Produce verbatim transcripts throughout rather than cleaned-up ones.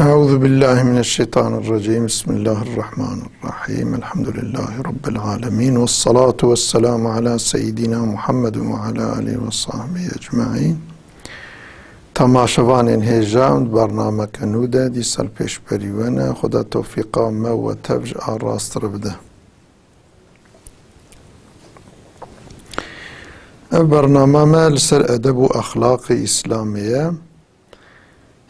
أعوذ بالله من الشيطان الرجيم. بسم الله الرحمن الرحيم. الحمد لله رب العالمين. والصلاة والسلام على سيدنا محمد وعلى آله وصحبه أجمعين. Temaşevanên hêja, em di bernameke nû de dîsa li pêşberî we ne. Xuda tewfîqa me û we tev ji a rast re bide. Ev bername me li ser edeb û exlaqê Îslamê ye.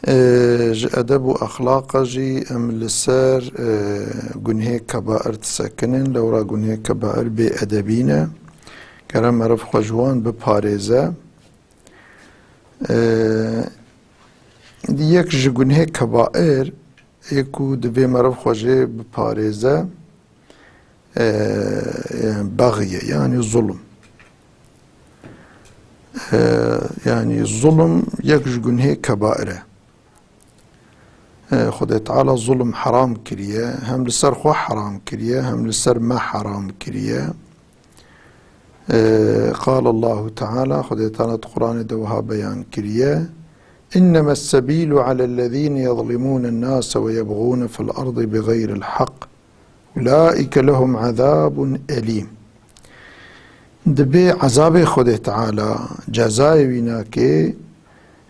Ê, ji edeb û exlaqa jî em li ser, ê, gunhê kebair disekinin, lewra gunhê kebair bêedebî ne. Gere meriv xwe ji wan biparêze. Ê, yek ji gunhê kebair ê ku divê meriv xwe jê biparêze, e, e, bexî ye, yanî zulm. E, yanî zulm yek ji gunhê kebair e. E, Xwedê Teala zulm heram kiriye, hem li ser xwe heram kiriye, hem li ser me heram kiriye. E, qal Allahu Teala, Xwedê Teala di Quranê de wiha beyan kiriye: "İnnemes sebilu alellezine yezlimûnen nase ve yebğûne fil ardı bi ğeyril haq." "Ulaike lehum azabun elim." Dibê ezabê Xwedê Teala, cezayê wî nake,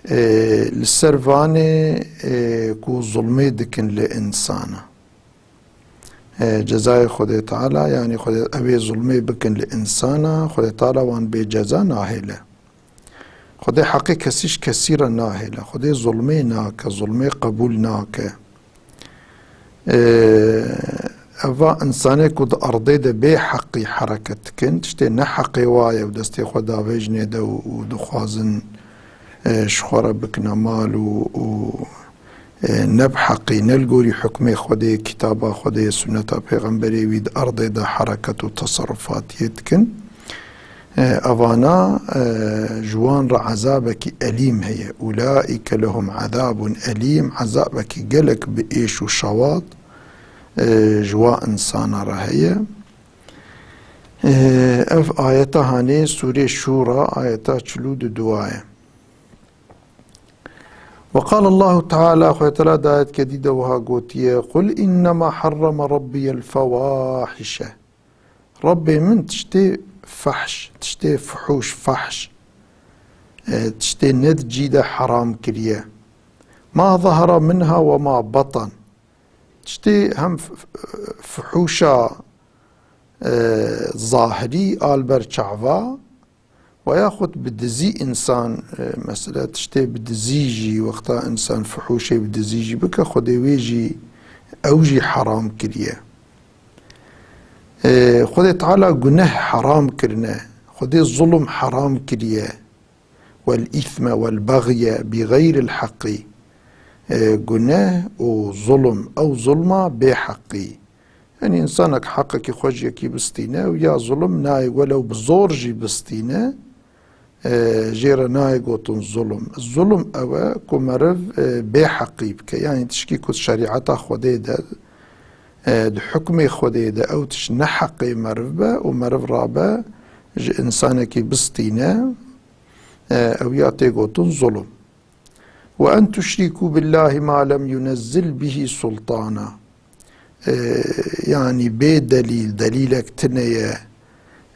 e, li ser vanê, e, ku zulmê dikin li insana. E, cezayê Xwedê Teala, yanî Xwedê, ew ê zulmê bikin li insana, Xwedê Teala wan bê ceza nahêle. Xwedê heqê kesî ji kesî re nahêle. Xwedê zulmê nake, zulmê qebûl nake. Ee, eva insanê ku di erdê de bê heqî hereket dikin, tiştê ne heqê wa ye û destê xwe davêjinê de û, û dixwazin, e, ji xwe re bikine mal û, û e, ne bi heqî, ne li gorî hukmê Xwedê, kitaba Xwedê, sunneta pêxemberê wî di erdê de hereket û teserrufatiyê dikin. E, evana, e, ji wan re ezabekî elîm heye. "Ulaîke lehum ezabun elîm", ezabekî gelek bi êş û şewat, e, ji wa insana re heye. E, ev ayeta hanê Sûrê Şûra, ayeta çil û du ye. Ve qal Allahu Teala, Xwedê Teala di ayetke dî de wiha gotiye: "Qul innema harrama rabbiyel fewahişe." Rabbê min tiştê fehş, tiştê fuhûş, fehş, e, tiştê ne di cî de heram kiriye. "Ma zahara minha ve ma batan." Tiştê hem f-, f-, fuhûşa, e, zahirî a li ber çava, Ve yaxud bi dizî însan, e, mesela tiştê bi dizî jî, wexta însan fuhûşê bi dizî jî bike, Xwedê wê jî, ew jî heram kiriye. E, Xwedê Teala guneh heram kirine, Xwedê zulm heram kiriye. "Wel îthme wel bexye bi xeyril heqî." E, guneh û zulm, ew zulma bê heqî. Yanî, însanek heqekî xwe ji yekî bistîne û ya zulm nayê welew bi zor jî bistîne, e, jê re nayê gotin zulm. Zulm ew e ku meriv, e, bê heqî bike. Yanî, tişkî ku di şerîeta Xwedê de, e, di hukmê Xwedê de ew tişt ne heqê meriv be û meriv rabe ji însanekî bistîne, e, ew ya tê gotin zulm. "Ve en tuşrikû billahi ma lem yunezzil bihi sultana." E, yanî bê delîl, delîlek tune ye,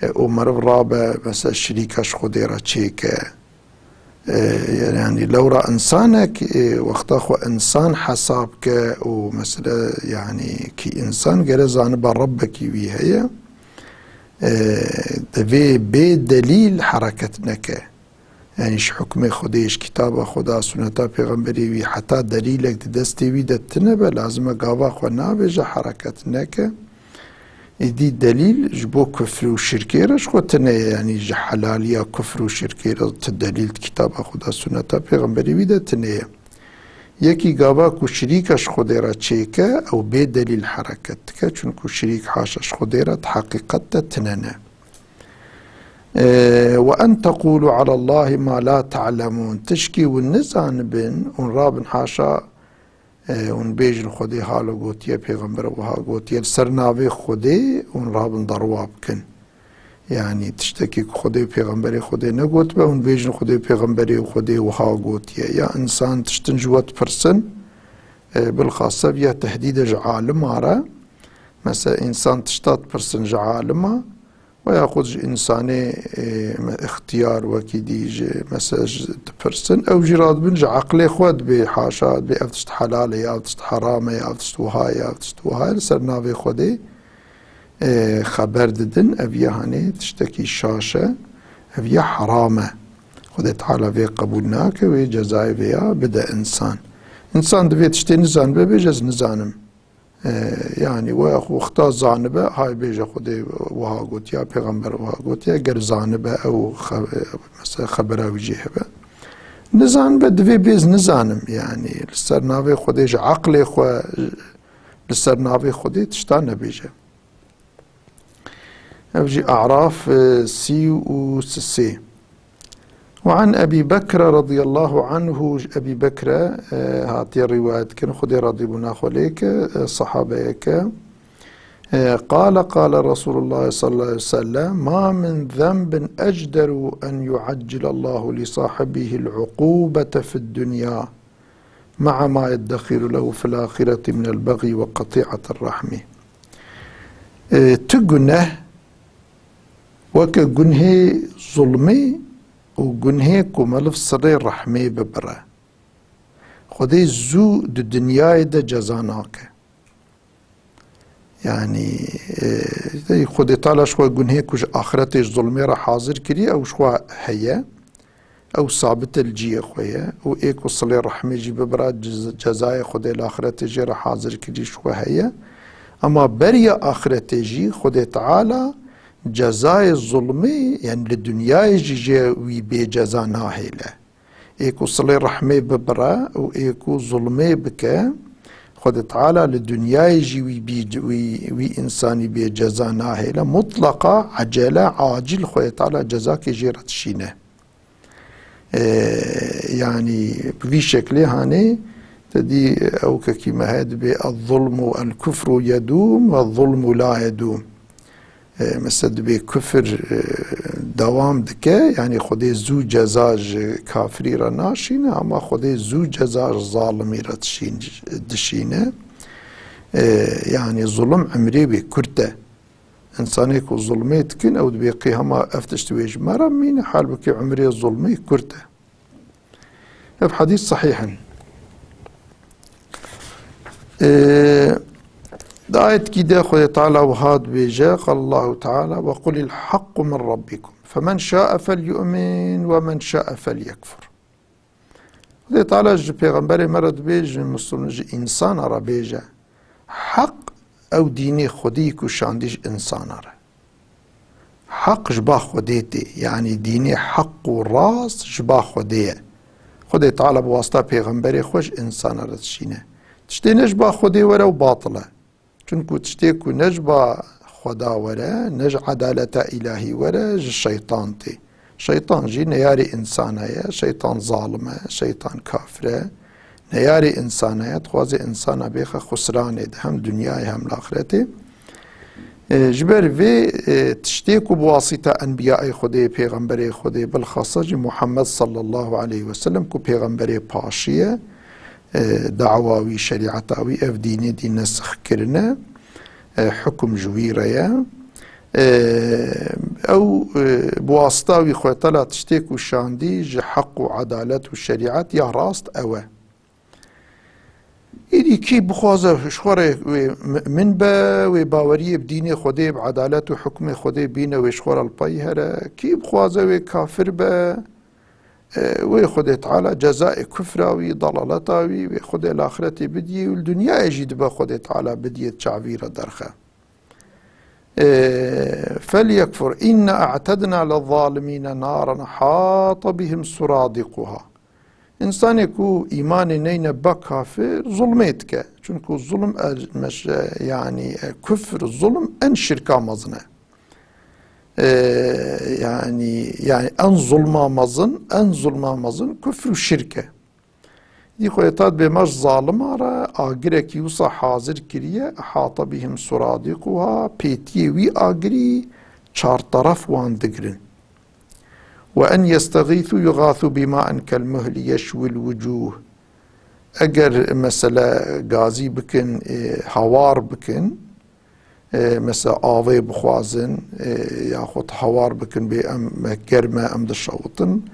e, û meriv rabe, mesela şirîka ji Xwedê re çêke. E, yanî lewra însanek, e, wexta xwe însan hesab ke û mesela, yanî kî însan gere zaniba Rebbekî wî heye, e, divê bê delîl hereket neke. Yanî ji hukmê Xwedê, ji kitaba Xweda, suneta pêxemberê wî, heta delîlek di destê wî de tune be, lazim e gava xwe navêje, hereket neke. Êdî delîl ji bo kufr û şirkê re ji xwe tune ye, yanî ji helaliya kufr û şirkê re ti delîl di kitaba Xweda, suneta pêxemberê wî de tune ye. Yekî gava ku şirîka ji Xwedê re çêke, ew bê delîl hereket dike, çunku şirîk haşa ji Xwedê re di heqîqet de tune ne. Ee, "Ve en tequlu alallahi ma la ta'lemun." Tişkî hûn nizanibin, hûn rabin haşa, e, hûn bêjin Xwedê halo gotiye, pêxember wiha gotiye, li ser navê Xwedê hûn rabin derwa bikin. Yanî tiştekî ku Xwedê û pêxemberê Xwedê negotibe, hûn bêjin Xwedê û pêxemberê û Xwedê wiha gotiye. Ya însan tiştin ji we dipirsin, E, bilxase viya tehdîde ji alima re, mesela însan tişta dipirsin ji alima, we yaxud ji însanê, e, me-, ixtiyar wekî dî ji, mesela ji dipirsin, ew jî radibin ji eqlê xwe dibê haşa, dibê ev tişt helal e, ya ev tişt heram e, ya ev tişt wiha ye, ya ev tişt wiha ye, li ser navê Xwedê, e, xeber didin, ev ya hanê tiştekî şaş e, ev ya heram e. Xwedê Teala vê qebûl nake, wê cezayê vê ya bide însan. Însan divê tiştê nizanibe, bêje ez nizanim. E, yanî we xwe wexta zanibe, hay bêje Xwedê wiha gotiya, pêxember wiha gotiya, ger zanibe ew xe-, mesela xebera wî jê hebe. Nizanibe divê bê ez nizanim, yanî li ser navê Xwedê ji eqlê xwe, li ser navê Xwedê tişta nebêje. Ev jî A'raf, e, sî û sisê. Ve an Ebî Bekre radiyallahu anhu, ji Ebî Bekre, e, hatiye rîwayet kirin, Xwedê radîbûna xwe lê ke, e, sahabeyeke, e, qale, qale Resulullah sallallahu aleyhi ve sellem, ma min zenbin ecderu en yuaccilallahu li sahibihil uqubete fid dunya. Ma'a ma yeddexiru lehu fil ahireti minel bagyi ve qati'atir rahmi. E, tu guneh weke gunhê zulmê û gunhê ku meriv silê rehmê bibire. Xwedê zû di dinyayê de ceza nake. Yanî, e, Xwedê Teala ji xwe gunhê ku ji axretê ji zulmê re hazir kiriye, ew ji xwe heye. Ew sabit e li cihê xwe ye. Û ê ku silê rehmê jî bibira, cez-, cezayê Xwedê li axretê jê re hazir kirî ji xwe heye. Ema beriya axretê jî Xwedê Teala cezayê zulmê, yani li dinyayê jî jê wî bê ceza nahêle. Ê ku silê rehmê bibire û ê ku zulmê bike, Xwedê Teala li dinyayê jî wî bî, wî, wî însanî bê ceza nahêle. Mutlaqa, ecele, acil Xwedê Teala cezakê jê re dişîne. E, yanî bi vî şeklê hanê te dî ew kekî me heye dibê, "El-zulmu el-kufru yedûm ve zulmu la yedûm." E, mesela dibê kufir, e, dewam dike, yanî Xwedê zû ceza ji kafirî re naşîne, ama Xwedê zû ceza ji zalimî re dişîn-, dişîne. E, yanî zulm emrê wê kurt e. Însanê ku zulmê dikin, ew dibê qê hema ev tişt wê ji me re mîne, halbukî umrê zulmê kurt e. Ev hadîs sahîh in. Ê, di ayetkî de Xwedê Teala wiha dibêje, Qal Allahu Teala, "Ve qulil haqqu min rabbikum. Femen şa'e felyu'min ve men şa'e felyekfur." Xwedê Teala ji pêxemberê me re dibê, ji Muslim-, ji însana re bêje, Heq ew dînê Xwedî ku şandî ji însana re. Heq ji ba Xwedê tê, yanî dînê heq û rast ji ba Xwedê ye. Xwedê Teala bi wasita pêxemberê xwe ji însana re dişîne. Tiştê ne ji ba Xwedê were û batil e. Çunku tiştê ku ne ji ba Xweda were, ne ji edaleta îlahî were, ji şeytan tê. Şeytan jî neyarê însana ye, şeytan zalim e, şeytan kafir e. Neyarê însana ye, dixwaze însana bêxe xusranê de, hem dinyayê hem li axretê. E, ji ber vê, e, tiştê ku bi wasîta enbiyayê Xwedê, pêxemberê Xwedê, bilxasa jî Muhammed sallallahu aleyhi ve sellem ku pêxemberê paşî ye, e, dawa wî, şerîeta wî, ev dînê dî nesix kirine, e, hukum ji wî re ye. E, ew, e, bi wasita wî Xwedê Teala tiştê ku şandî ji heq û edalet û şerîet ya rast ew e. Îdî kî bixwaze ji xwe re wê mu'min be, wê baweriyê bi dînê Xwedê, bi edalet û hukmê Xwedê bîne, wê ji xwe re li pey here. Kî bixwaze wê kafir be, e, wê Xwedê Teala cezayê kufra wî, dalaleta wî, wê Xwedê li axretê bidiyê û li dinyayê jî dibe Xwedê Teala bidiyê çavî re derxe. E, "Felyekfur, inna a'tedna lizzalimîne naran hata bihim suradiquha." Însanê ku îmanê neyne be kafir, zulmê dike. Çunku zulm el meş-, yanî, e, kufr, zulm en şirka mezin e. E, yanî, yanî en zulma mezin, en zulma mezin kufr û şirk e. Dî Xwedê Teala dibê me ji zalima re agirekî wisa hazir kiriye, ihata bihim suradiquha, pêtiyê wî agirî çarteref wan digirin. Ve en yestexîthu yuxathu bima'in kelmuhli yeşwil wucuh. eger mesela gazî bikin, e, hawar bikin, e, mesela avê bixwazin, e, yaxud hawar bikin bê em germ e, em dişewitin.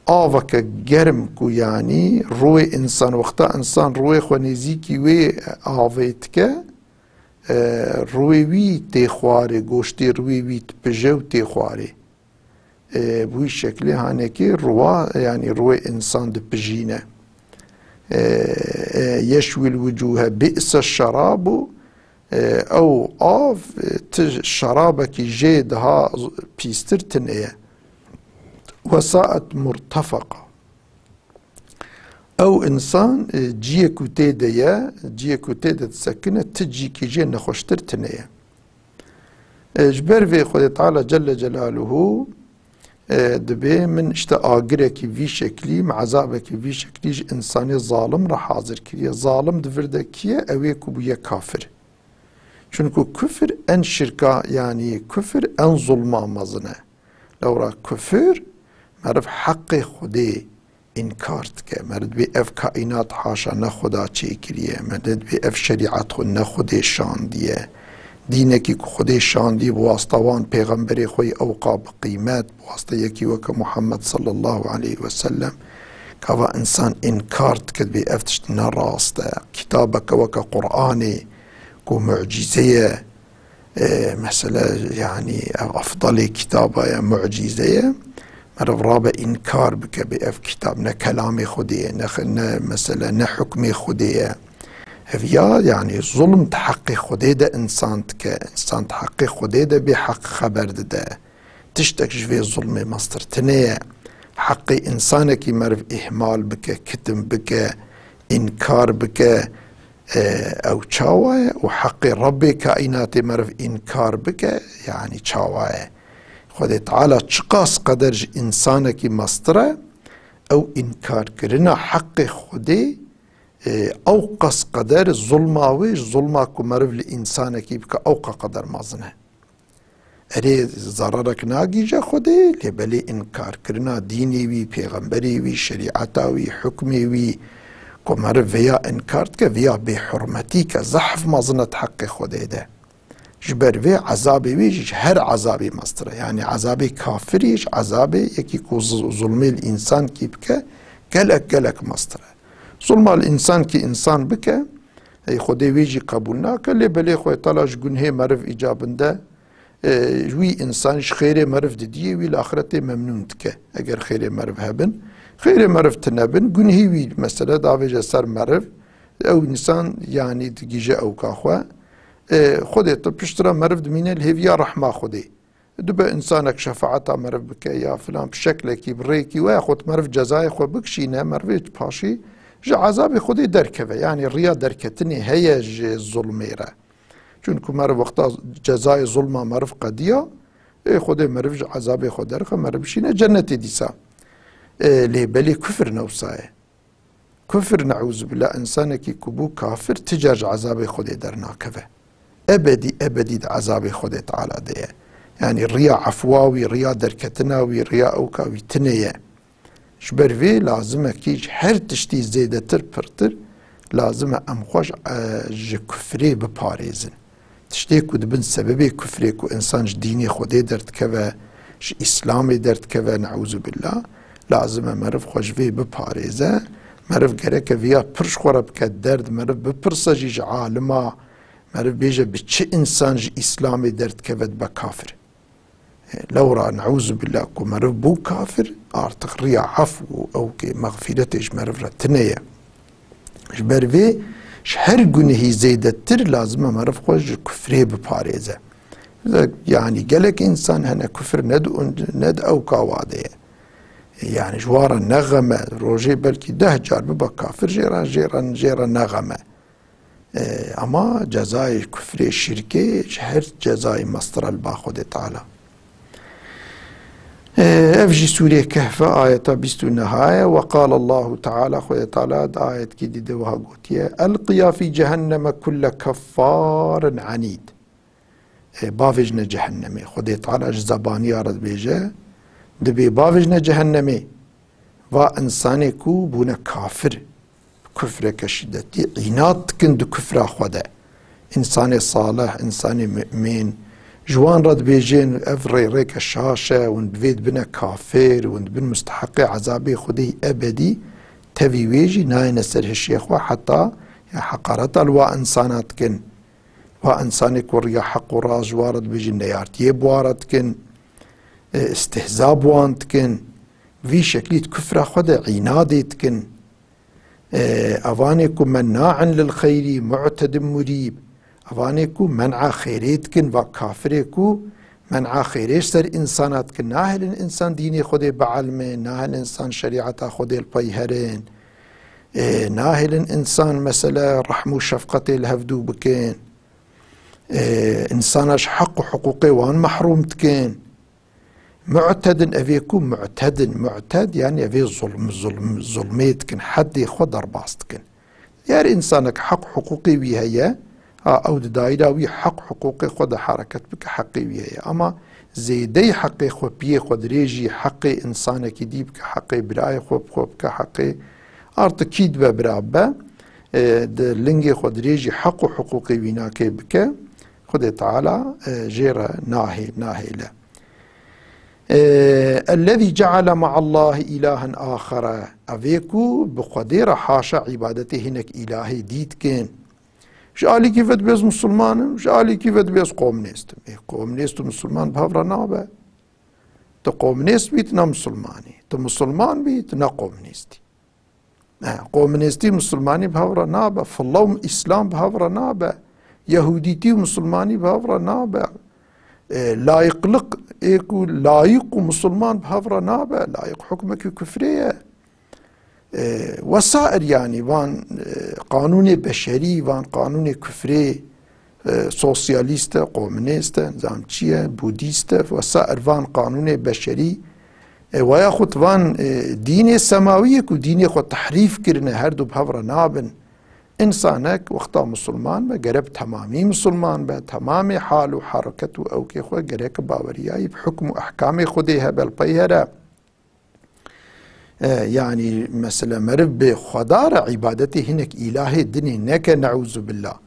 Aveke germ ku yanî rûyê însan, wexta însan rûyê xwe nêzîkî wê avê dike, e, rûyê wî tê xwarê, goştê rûyê wî dipije û tê xwarê. E, bi wî şeklê hanekê rûwa, yanî rûyê însan dipijîne. E, e, yeşwil wucûhe bi'se şerabu, e, ew av, e, ti şerabekî jê daha pîstir tune ye. Wesaet murtefeqa. Ew însan, e, ciyê ku tê de ye, ciyê ku tê de disekine, ti cîkî jê nexweştir tune ye. E, ji ber vê Xwedê Teala Celle Celaluhu, e, dibê min işte agirekî vî şeklî, min ezabekî vî şeklî ji însanê zalim re hazir kiriye. Zalim di vir de kî ye? Ew ê ku bûye kafir. Çunku kufir en şirka, yanî kufir en zulma mezin e. Lewra kufir meriv heqê Xwedê înkar dike. Meriv dibê ev kaînat haşa ne Xweda çêkiriye. Meriv dibê ev şerîet xwe ne Xwedê şandiye. Dînekî ku Xwedê şandiye bi wasta wan pêxemberê xwe yê ewqa bi qîmet, bi wasta yekî weke Muhammed sallallahu aleyhi ve sellem. Gava însan înkar dike, dibê ev tişt ne rast e. Kitabeke weke Qur'anê ku mucîze ye, e, mesela, yanî, ev efdalê kitaba ye, mucîze ye. Meriv rabe înkar bike, bê ev kitab ne kelamê Xwedê ye, ne, ne, mesela, ne hukmê Xwedê ye. Ev ya, yanî, zulm di heqê Xwedê de însan dike. Însan di heqê Xwedê de bê heq xeber dide. Tiştek ji vê zulmê mestir tune ye. Heqê însanekî meriv îhmal bike, kitim bike, înkar bike, e, ew çawa ye? Û heqê Rebbê kaînatê meriv înkar bike, yanî çawa ye? Xwedê Teala çiqas qeder ji însanekî mestir e, ew înkarkirina heqê Xwedê, e, ew qas qeder zulma wê, ji zulma ku meriv li însanekî bike, ew qa qeder mezin e. Erê, zerarek nagihîje Xwedê, lê belê înkarkirina dînê wî, pêxemberê wî, şerîeta wî, hukmê wî, ku meriv vêya înkar dike, vêya bêhurmetî ke, zehf mezin e di heqê Xwedê de. Ji ber vê ezabê wî jî ji her ezabê mestir e. Yanî ezabê kafirî ji ezabê yekî ku z-, zulmê li însankî bike, gelek, gelek mestir e. Zulma li însankî însan bike, ey Xwedê wê jî qebûl nake, lê belê Xwedê Teala ji gunhê meriv îcabinde, e, wî însan ji xêrê meriv didiyê, wî li axiretê memnûn dike. Eger xêrê meriv hebin, xêrê meriv tine bin, gunhî wî, mesele, davêje ser meriv, ew însan, yanî, digihîje ewka xwe. E, Xwedê te piştre meriv dimîne li hêviya rehma Xwedê. Dibe însanek şefaeta meriv bike ya filan, bi şeklekî, bi rêkî we, xwe meriv cezayê xwe bikişîne, merivê paşî ji ezabê Xwedê derkeve. Yanî riya derketinê heye ji zulmê re. Çunku meriv wexta cezayê zulma meriv qediya, ê Xwedê meriv ji ezabê xwe derxe, meriv bişîne cennetê dîsa. Ê, lê belê kufir ne wisa ye. Kufir, neûzubîllah, însanekî ku bû kafir, ti car ji ezabê Xwedê dernakeve. Ebedî, ebedî di ezabê Xwedê Teala de ye. Yanî riya efwa wî, riya derketina wî, riya ewka wî tune ye. Ji ber vê lazim e kî ji her tiştî zêdetir, pirtir, lazim e em xwe ji, e, ji kufrê biparêzin. Tiştê ku dibin sebebê kufrê ku însan ji dînê Xwedê derdikeve, ji Îslamê derdikeve, neûzubîllah, lazim e meriv xwe ji vê biparêze. Meriv gereke viya pir ji xwe re bike derd, meriv bipirse jî ji alima, meriv bêje bi çi însan ji Îslamê derdikeve dibe kafir. Lewra neûzubîllah ku meriv bû kafir, artık riya efw û ewkê mexfîretê ji meriv re tune ye. Ji ber vê ji her gunehî zêdetir lazim e meriv xwe ji kufrê biparêze. Yanî gelek însan hene kufir ne di, ne di ewka wa de ye. Yanî ji wan re ne xem e, rojê belkî deh car bibe kafir, jê re, jê re, jê re ne xem e. E, ama cezayê kufrê, şirkê ji her cezayê mestir e li ba Xwedê Teala. E, ev jî Sûreyê Kehf e, ayeta bîst û neh e. Ve qale Allahu Teala, Xwedê Teala di ayetkî dî de wiha gotiye, "Elqiya fî cehenneme kulle keffarin enîd." E, bavêjne cehennemê. Xwedê Teala ji zebaniya re dibêje, dibê bavêjne cehennemê. Va însanê ku bûne kafir, bi Kufreke şîdetî, înat dikin di kufra xwe de. Însanê salih, însanê mu'min, ji wan re dibêjin, ev rêrêke şaş e, hûn bi vê dibine kafir, hûn dibin musteheqê ezabê Xwedê yî ebedî, tevî wê jî nayêne ser hişê xwe, heta ya heqareta li wa însana dikin. Wa însanê ku riya heq û rast ji wan re dibêjin, neyartiyê bi wan re dikin, e, istihza bi wan dikin, vî şeklî di kufra xwe de înadê dikin. E, evanê ku menna'in lil xeyrî mu'tedin murîb, evanê ku men'a xêrê dikin, va kafirê ku men'a xêrê ji ser însana dikin, nahêlin însan dînê Xwedê bielmin, nahêlin însan şerîeta Xwedê li pey herin. Ê, nahêlin însan, mesele, rehm û şefqetê li hevdû bikin. Ê, însana ji heq û hiqûqê wan mehrûm dikin. Mu'tedin, evê ku mu'tedin, mu'ted, yanî evê zulm, zulm, zulmê dikin, heddê xwe derbas dikin. Eger însanek heq û hiqûqê wî heye, ha, ew di daîra wî heq û hiqûqê xwe de hereket bike, heqê wî heye. Ama zêdeyî heqê xwe, piyê xwe dirêjî heqê însanekî dî bike, heqê birayê xwe bi xwe bike, heqê artık kî dibe bira bibe, e, di lingê xwe dirêjî heq û hiqûqê wî nakê bike, Xwedê Teala, e, jê re nahê-, nahêle. E, ellezî ceale ma'allahi ilahen axere. Evê ku bi Xwedê re haşa îbadetê hinek îlahê dî dikin. Ji alîkî ve dibêz musulman im, ji alîkî ve dibêz komunîst im. Ê, komunîst û musulman bi hev re nabe. Tu komunîst bî, tu ne musulman î. Tu musulman bî, tu ne komunîst î. E, komunîstî musulmanî bi hev re nabe. Filla û îslam bi hev re nabe. Yehûdîtî û musulmanî bi hev re nabe. E, layıklık ê ku layık û musulman bi hev re nabe. Layık hukmekî kufrê ye. E, wesair, yanî van, e, qanûnê beşerî, van qanûnê kufrê, e, sosyalîst e, komunîst e, nizam çi ye, budîst e, wesair van qanûnê beşerî, e, weya xut van, e, dînê semawî ye ku dînê xwe tehrîf kirine, her du bi hev re nabin. Însanek wexta musulman be, gere bi temamî musulman be, temamê hal û hereket û ewkê xwe gerek baweriyayî bi hukm û ehkamê Xwedê hebe, li pey here. E, yanî, mesele, meriv bi Xweda re îbadetê hinek îlahê dinê neke, neûzubillah.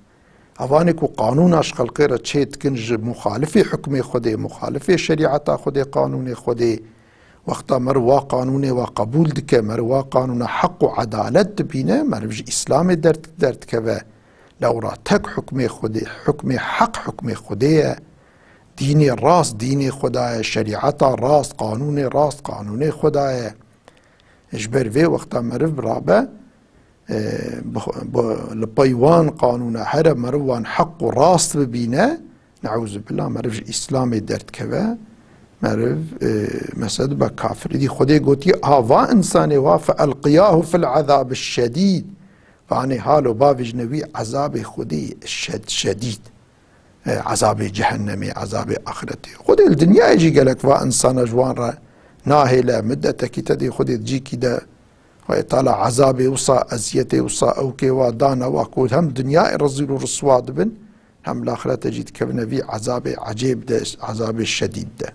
Evanê ku qanûna ji xelqê re çê dikin, ji muxalifê hukmê Xwedê, muxalifê şerîeta Xwedê, qanûnê Xwedê, wexta meriv wa qanûnê wa qebûl dike, meriv wa qanûna heq û edalet dibîne, meriv ji Îslamê derd-, derdikeve. Lewra tek hukmê Xwedê, hukmê heq hukmê Xwedê ye. Dînê rast dînê Xweda ye, şerîeta rast, qanûnê rast qanûnê Xweda ye. Ji ber vê wexta meriv rabe, e, bi xwe, bi, li pey wan qanûna here meriv wan heq û rast bibîne, neûzubillah, meriv ji Îslamê derdikeve, meriv, e, mesele dibe kafir. Îdî Xwedê gotiye, ha va însanê wa, fe elqiyahu fil ezabi şedîd. Vanê halo bavêjine wî ezabê Xwedê şed-, şedîd. E, ezabê cehennemê, ezabê axiretê. Xwedê li dinyayê jî gelek va însana ji wan re nahêle, midetekî te dê Xwedê di cîkî de, Xwedê Teala ezabê wisa, eziyetê wisa, ewkê wa dane wa ku hem dinyayê rezîl û riswa dibin, hem li axirete jî dikevine vî ezabê ecêb de, ezabê şedîd de.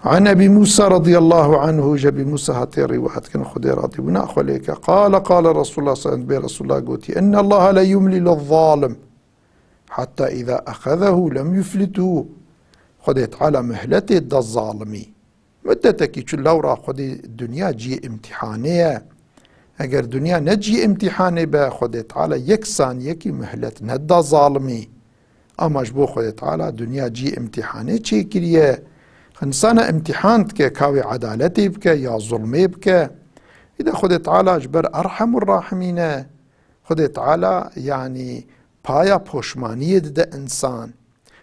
An Ebî Mûsa radîyallahu anhu, ji Ebî Mûsa hatê rîwayet kirin, Xwedê radî bûna xwe lê ke. Qale, qale Resulullah sallallahu aleyhi ve sellem, bê Resulullah gotî, inna Allaha le yumlî lil zalim, hatta îza exezehu lem yuflithu. Xwedê Teala muhletê da zalimî. Muddetekî çi lewra Xwedê dinya cihê îmtîhanê ye. Eger dinya ne cihê îmtîhanê be, Xwedê Teala yek saniyekî muhlet neda zalimî. Ama ji bo Xwedê Teala dinya cihê îmtîhanê çêkiriye. Însana îmtîhan dike, ka wê edaletê bike ya zulmê bike. Îde Xwedê Teala ji ber Erhemur Rahimîn e. Xwedê Teala, yanî, paya poşmaniyê dide însan.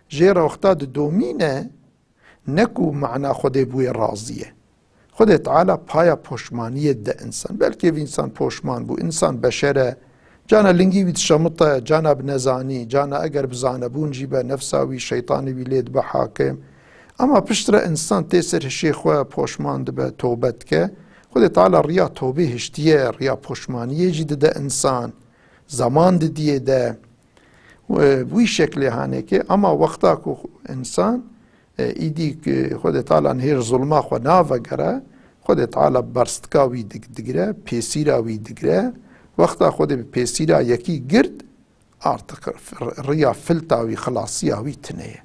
Jê re wexta didomîne, ne ku mana Xwedê bûye razî ye. Xwedê Teala paya poşmaniyê dide însan. Belkî ev însan poşman bû, însan beşer e. Cana lingî wî dişemite, cana bi nezanî, cana eger bi zanebûn jî be, nefsa wî, şeytanê wî lê dibe hakim. Ama piştre însan tê ser hişê xwe poşman dibe, tobe dike. Xwedê Teala riya tobê hiştiye, riya poşmaniyê jî dide însan. Zeman didiyê de. Û, e, bi wî şeklê hanekê, ama wexta ku însan, e, îdî ku Xwedê Teala nihêr zulma xwe navegere, Xwedê Teala berstika wî dig-, digire, pêsîra wî digire, Wexta Xwedê bi pêsîra yekî girt, artık riya filta wî, xilasiya wî tune ye.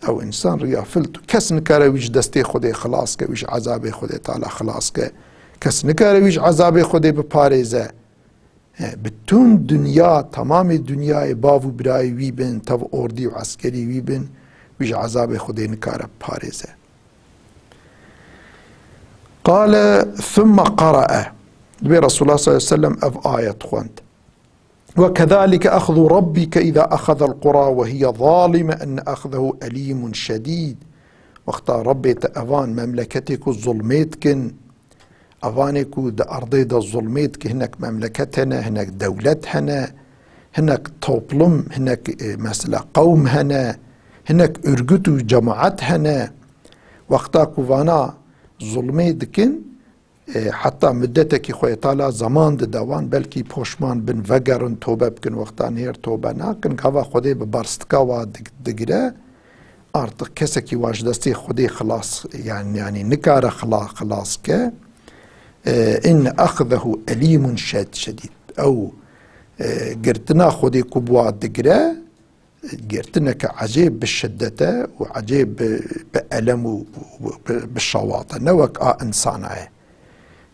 Ew însan riya filt, kes nikare wî ji destê Xwedê xilas ke, wî ji ezabê Xwedê Teala xilas ke. Kes nikare wî ji ezabê Xwedê biparêze. He, bütün dinya, tamamê dinyayê bav û birayê wî bin, tev ordî û eskerî wî bin, wî ji ezabê Xwedê nikare biparêze. Qale thumme qarae. Dibê Resulullah sallallahu aleyhi ve sellem ev ayet xwend. Ve kezalike ahzu rabbike iza ahazal qura ve hiye zalime inne ahzehu elimun şedîd. Wexta Rabbê te evan memleketê ku zulmê dikin, evanê ku di erdê de zulmê dikin, hinek memleket hene, hinek dewlet hene, hinek toplum, hinek, e, mesela qewm hene, hinek örgüt û cemaet hene. Wexta ku vana zulmê dikin, e, heta muddetekî Xwedê Teala zeman dide wan, belkî poşman bin, vegerin, tobe bikin, wexta nêr tobe nakin, gava Xwedê bi berstika wa dig-, digire, artık kesekî wa ji destê Xwedê xilas, yani, yani nikare xila-, xilas ke. E, inne axzehu elîmun şed-, şedîd. Ew, e, girtina Xwedê ku bi wa digire, girtineke ecêb bi şiddet e û ecêb bi, bi elem û, û bi, bi şewat e. Ne wek a insana ye.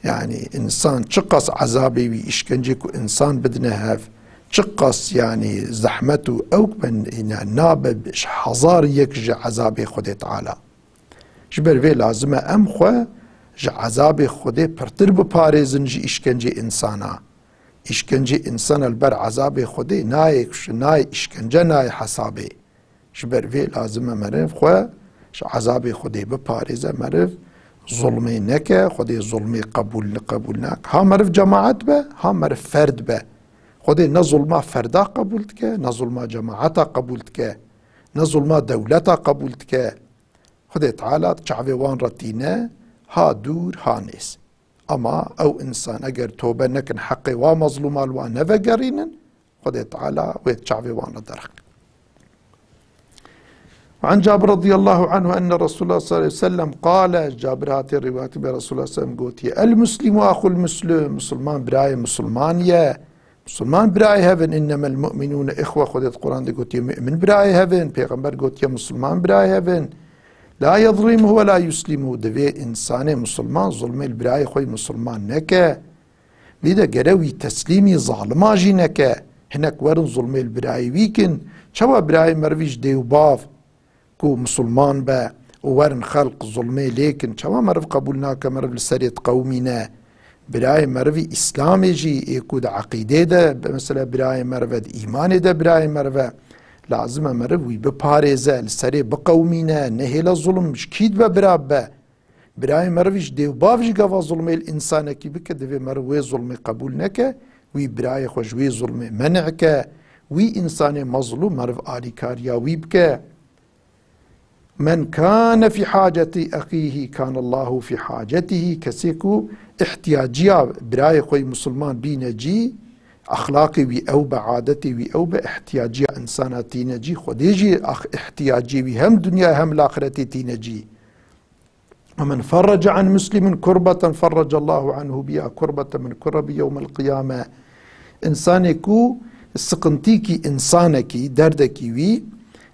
Yani, insan çiqas ezabê wî, îşkencê ku insan bidine hev, çiqas, yani, zehmet û ewk ben, yani, nabe bi hezar yek ji ezabê Xwedê Teala. Ji ber vê lazim e em xwe ji ezabê Xwedê pirtir biparêzin ji îşkencê insana. Îşkencê însan li ber ezabê Xwedê nayê, nayê îşkence, nayê hesabê. Ji ber vê lazim e meriv xwe ji ezabê Xwedê biparêze, meriv zulmê neke, Xwedê zulmê qebûl, qebûl nake. Ha meriv cemaet be, ha meriv ferd be. Xwedê ne zulma ferda qebûl dike, ne zulma cemaeta qebûl dike, ne zulma dewleta qebûl dike. Xwedê Teala çavê wan re tîne, ha dûr, ha nêz. Ama ew însan eger tobe nekin, heqê wa mezlûma li wan nevegerînin, Xwedê Teala wê çavê wan re derxin. Ve an Cabir radıyallahu anhu enne Resulullah sallallahu aleyhi ve sellem qale, Cabir hatê rivayetî be Resulullah sallallahu aleyhi ve sellem gotiye, El muslimu axul muslim, Musulman birayê Musulman ye. Musulman birayê hev in, innemel mu'minûne ihwe, Xwedê di Quran de gotiye, mu'min birayê hev in, Pêxember gotiye, Musulman birayê hev in. La yezlimuhu ve la yuslimuhu, divê însanê Musulman zulmê li birayê xwe yî Musulman neke. Vî de gere wî teslîmî zalima jî neke. Hinek werin zulmê li birayê wî kin. Çawa birayê merivî ji dê û bav ku misilman be û werin xelq zulmê lê kin, çawa meriv qebûl nake, meriv li serê diqewimîne? Birayê merivî Îslamê jî ê ku di eqîdê de, mesela birayê meriv e, di îmanê de birayê meriv e, lazim e meriv wî biparêze, li serê biqewimîne, nehêle zulm ji kî dibe bira bibe. Birayê merivî ji dê û bav jî gava zulmê li însanekî bike, divê meriv wê zulmê qebûl neke, wî birayê xwe ji wê zulmê menê ke, wî însanê mezlûm meriv alîkariya wî bike. Men kane fî hacetî exîhî kane Allahu fî hacetîhî. Kesê ku ihtiyaciya birayê xwe yî misilman bîne cî, exlaqê wî ew be, adetê wî ew be, ihtiyaciya insana tîne cî, Xwedê jî ax-, ihtiyacê wî hem dinya hem li axiretê tîne cî. Ve men ferrece an muslimin kurbeten ferrece Allahu anhu biha kurbeten min kurabi yewmel qiyame. Însanê ku siqintîkî însanekî, derdekî wî,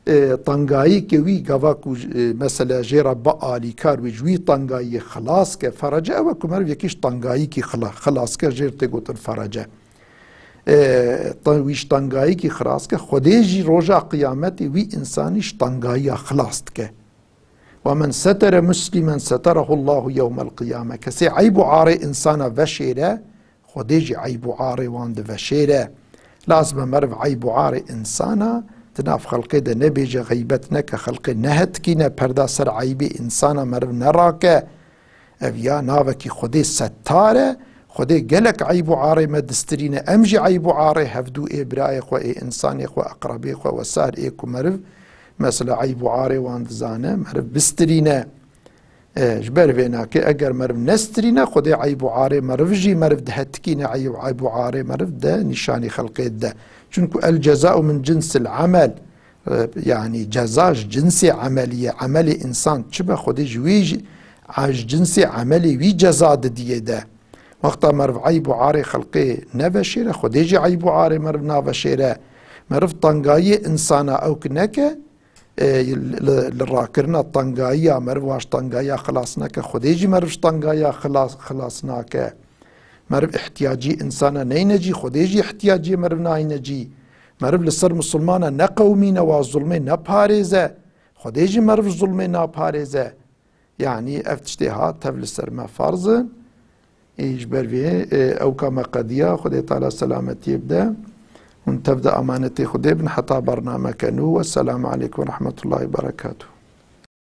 e, tengayîkê wî gava ku, e, mesela jê re bialîkar wî ji wî tengayiyê xilas ke, ferece ew e ku meriv yekî ji tengayîkî xila-, xilas ke, jê re tê gotin ferece. E, te-, wî ji tengayîkî xilas ke, Xwedê jî roja qiyametê wî însanî ji tengayiya xilas dike. Ve men setere muslimen seterehu Allahu yewmel qiyame. Kesê eyb û arê însana veşêre, Xwedê jî eyb û arê wan diveşêre. Lazim e meriv eyb û arê însana di nav xelqê de nebêje, xeybet neke, xelqê nehetikîne, perda ser eybê însana meriv nerake. Ev ya navekî Xwedê settar e. Xwedê gelek eyb û arê me distirîne. Em jî eyb û arê hevdû ê birayê xwe, ê însanê xwe, eqrebê xwe, wesair ê ku meriv mesela eyb û arê wan dizane, meriv bistirîne. E, ji ber vê nake, eger meriv nestirîne, Xwedê eyb û arê meriv jî meriv dihetikîne, eyb, eyb û arê meriv de nîşanî xelqê dide. Çunku el cezau min cinsil emel. E, yani ceza ji cinsê emelî ye. Emelê însan çi be, Xwedê ji wî jî, a, ji cinsê emelê wî ceza didiyê de. Wexta meriv eyb û arê xelqê neveşêre, Xwedê jî eyb û arê meriv naveşêre. Meriv tengayiyê insana ew ki neke, e, li, li rakirina tengayiya meriv wa ji tengayiya xilas neke, Xwedê jî meriv ji tengayiya xilas, xilas nake. Meriv ihtiyacî insana neyne cî, Xwedê jî ihtiyaciyê meriv nayne cî. Meriv li ser misilmana neqewimîne, wa zulmê neparêze, Xwedê jî meriv ji zulmê naparêze. Yanî ev tiştê ha tev li ser me ferz in. Ê ji ber vê, e, ewka me qediya, Xwedê Teala selametiyê bide. Hûn tev de amanetê Xwedê bin heta bernameke nû. Wesselamu aleykum ve rahmetullahi ve berekatuh.